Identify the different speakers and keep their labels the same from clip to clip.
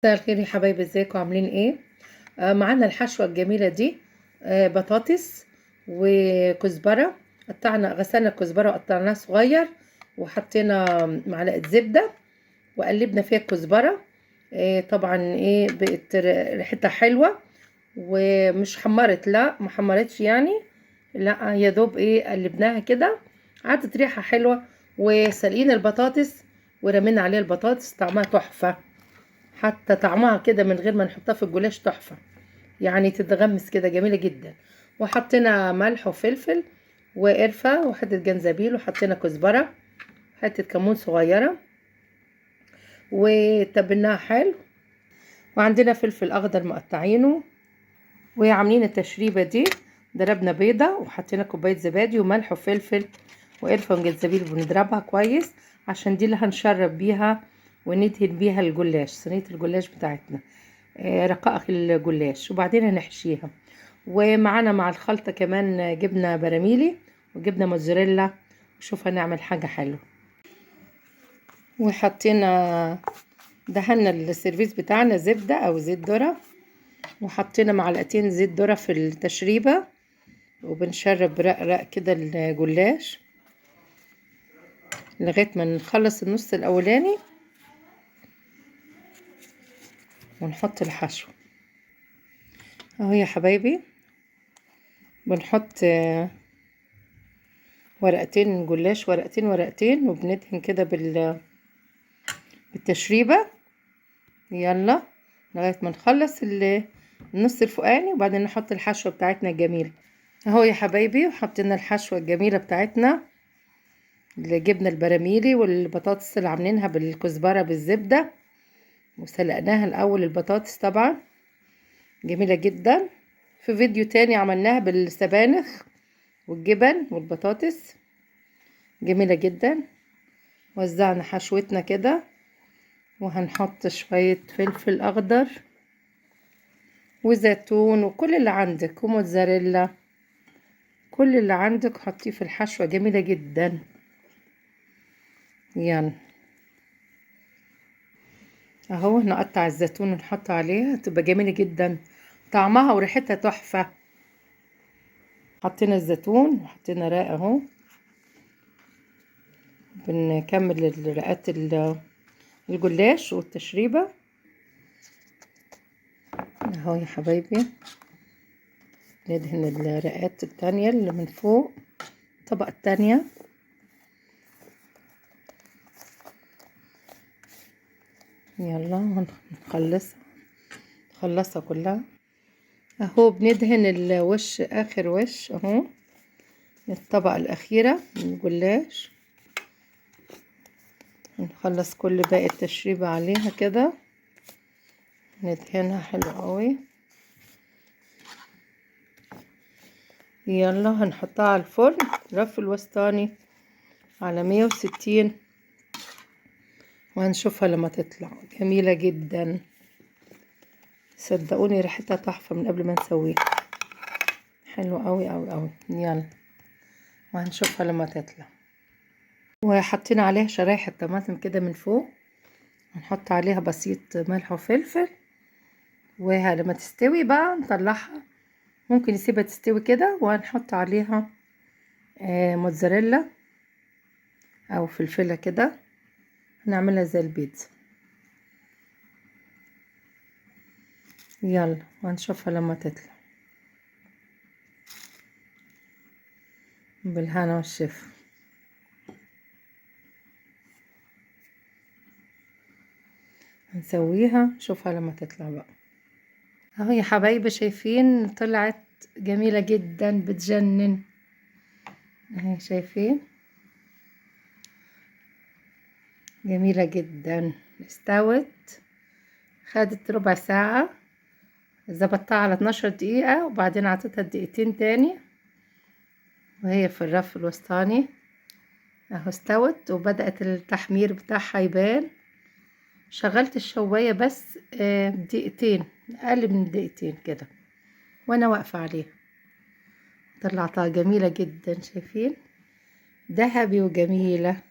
Speaker 1: مساء الخير يا حبايبي، ازيكم عاملين ايه؟ معانا الحشوة الجميلة دي، بطاطس وكزبرة. قطعنا غسلنا الكزبرة وقطعناها صغير، وحطينا معلقة زبدة وقلبنا فيها الكزبرة. طبعا ايه بقت ريحتها حلوة ومش حمرت، لا ما حمرتش يعني، لا يا دوب ايه قلبناها كده عادت ريحة حلوة. وسلقين البطاطس ورمينا عليها البطاطس، طعمها تحفة، حتى طعمها كده من غير ما نحطها في الجلاش تحفة، يعني تتغمس كده جميلة جدا. وحطينا ملح وفلفل وقرفة وحتة جنزبيل، وحطينا كزبرة حتة كمون صغيرة، وتبلناها حلو. وعندنا فلفل أخضر مقطعينه. وعاملين التشريبة دي، ضربنا بيضة وحطينا كوباية زبادي وملح وفلفل وقرفة وجنزبيل، وبنضربها كويس عشان دي اللي هنشرب بيها وندهن بيها الجلاش، صينية الجلاش بتاعتنا، رقائق الجلاش. وبعدين هنحشيها. ومعانا مع الخلطة كمان جبنة براميلي وجبنة موتزاريلا. وشوف هنعمل حاجة حلوة. وحطينا دهنا السيرفيس بتاعنا زبدة أو زيت ذرة، وحطينا معلقتين زيت ذرة في التشريبة، وبنشرب رقرق كده الجلاش لغاية ما نخلص النص الأولاني ونحط الحشو. اهو يا حبايبي بنحط ورقتين جلاش، ورقتين ورقتين، وبندهن كده بالتشريبة. يلا لغاية ما نخلص النص الفوقاني، وبعدين نحط الحشوة بتاعتنا الجميلة. اهو يا حبايبي وحطينا الحشوة الجميلة بتاعتنا، الجبنة البراميلي والبطاطس اللي عاملينها بالكزبرة بالزبدة، وسلقناها الأول البطاطس طبعا جميلة جدا. في فيديو تاني عملناها بالسبانخ والجبن والبطاطس، جميلة جدا. وزعنا حشوتنا كده، وهنحط شوية فلفل أخضر وزيتون وكل اللي عندك وموتزاريلا، كل اللي عندك حطيه في الحشوة، جميلة جدا. يلا اهو نقطع الزيتون ونحطه عليها، تبقى جميلة جدا، طعمها وريحتها تحفة. حطينا الزيتون وحطينا رق اهو، بنكمل الرقات الجلاش والتشريبة اهو يا حبايبي. ندهن الرقات التانية اللي من فوق، الطبقة التانية. يلا نخلصها كلها اهو. بندهن الوش، اخر وش اهو، الطبقة الأخيرة من الجلاش. نخلص كل باقي التشريبة عليها كده، ندهنها حلو قوي. يلا هنحطها على الفرن رف الوسطاني على 160، وهنشوفها لما تطلع جميلة جدا. صدقوني ريحتها تحفة من قبل ما نسويها، حلوة قوي قوي قوي. يلا وهنشوفها لما تطلع. وحطينا عليها شرايح الطماطم كده من فوق، هنحط عليها بسيط ملح وفلفل. ولما تستوي بقى نطلعها، ممكن نسيبها تستوي كده، وهنحط عليها موتزاريلا او فلفلة كده، هنعملها زي البيتزا. يلا وهنشوفها لما تطلع بالهنا والشفا. هنسويها نشوفها لما تطلع بقى. اهو يا حبايبي شايفين طلعت جميلة جدا، بتجنن اهي، شايفين جميلة جدا. استوت، خدت ربع ساعة، ظبطتها على 12 دقيقة، وبعدين عطيتها دقيقتين تاني وهي في الرف الوسطاني اهو. استوت وبدأت التحمير بتاعها يبان. شغلت الشواية بس دقيقتين، اقل من دقيقتين كده، وانا واقفة عليها. طلعتها جميلة جدا، شايفين ذهبي وجميلة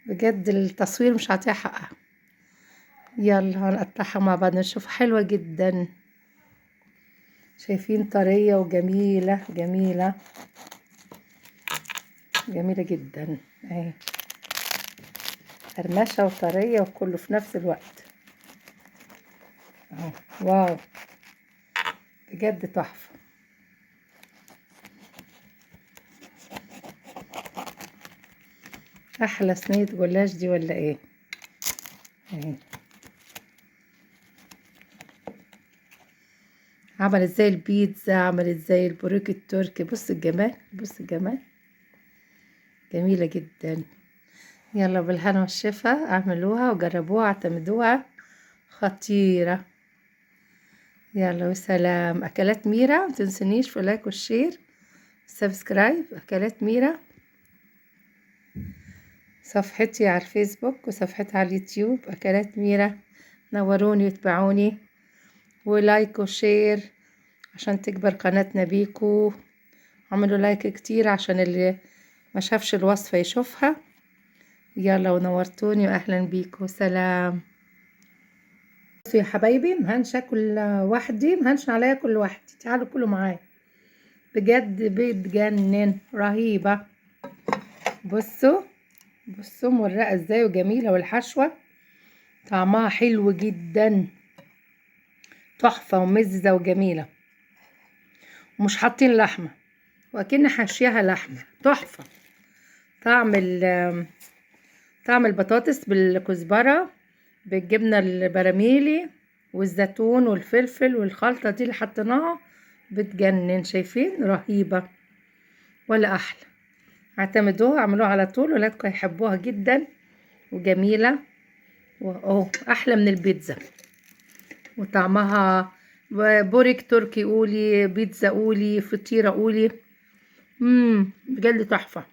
Speaker 1: بجد. التصوير مش عاطيها حقها. يلا هنقطعها مع بعض نشوف. حلوة جدا، شايفين طرية وجميلة، جميلة جميلة جدا اهي، قرمشة وطرية وكله في نفس الوقت اهو. واو بجد تحفة. احلى صينية جلاش دي ولا ايه؟ اهي عملت زي البيتزا، عملت زي البوريك التركي. بص الجمال، بص الجمال، جميلة جدا. يلا بالهنا والشفا، اعملوها وجربوها، اعتمدوها، خطيرة. يلا وسلام. اكلات ميرا، متنسونيش في like وال share subscribe. اكلات ميرا، صفحتي على الفيسبوك وصفحتي على اليوتيوب اكلات ميرا. نوروني واتبعوني، و like و share عشان تكبر قناتنا بيكو. اعملوا like كتير عشان اللي ما شافش الوصفة يشوفها. يلا ونورتوني واهلا بيكو، سلام. بصوا يا حبايبي، مهنش اكل وحدي، مهنش عليا اكل لوحدي، تعالوا كلوا معايا. بجد بتجنن، رهيبة. بصوا بصوا مورقة ازاي وجميلة، والحشوة طعمها حلو جدا، تحفة ومزة وجميلة، ومش حاطين لحمة، وأكن حاشيها لحمة. تحفة. طعم البطاطس بالكزبرة بالجبنة البراميلي والزيتون والفلفل والخلطة دي اللي حطيناها بتجنن. شايفين؟ رهيبة ولا أحلى. اعتمدوها، اعملوها على طول، ولادكم هيحبوها جدا وجميلة، واهو أحلى من البيتزا، وطعمها بوريك تركي قولي، بيتزا قولي، فطيرة قولي، بجد تحفة.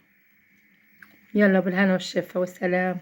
Speaker 1: يلا بالهنا والشفا والسلام.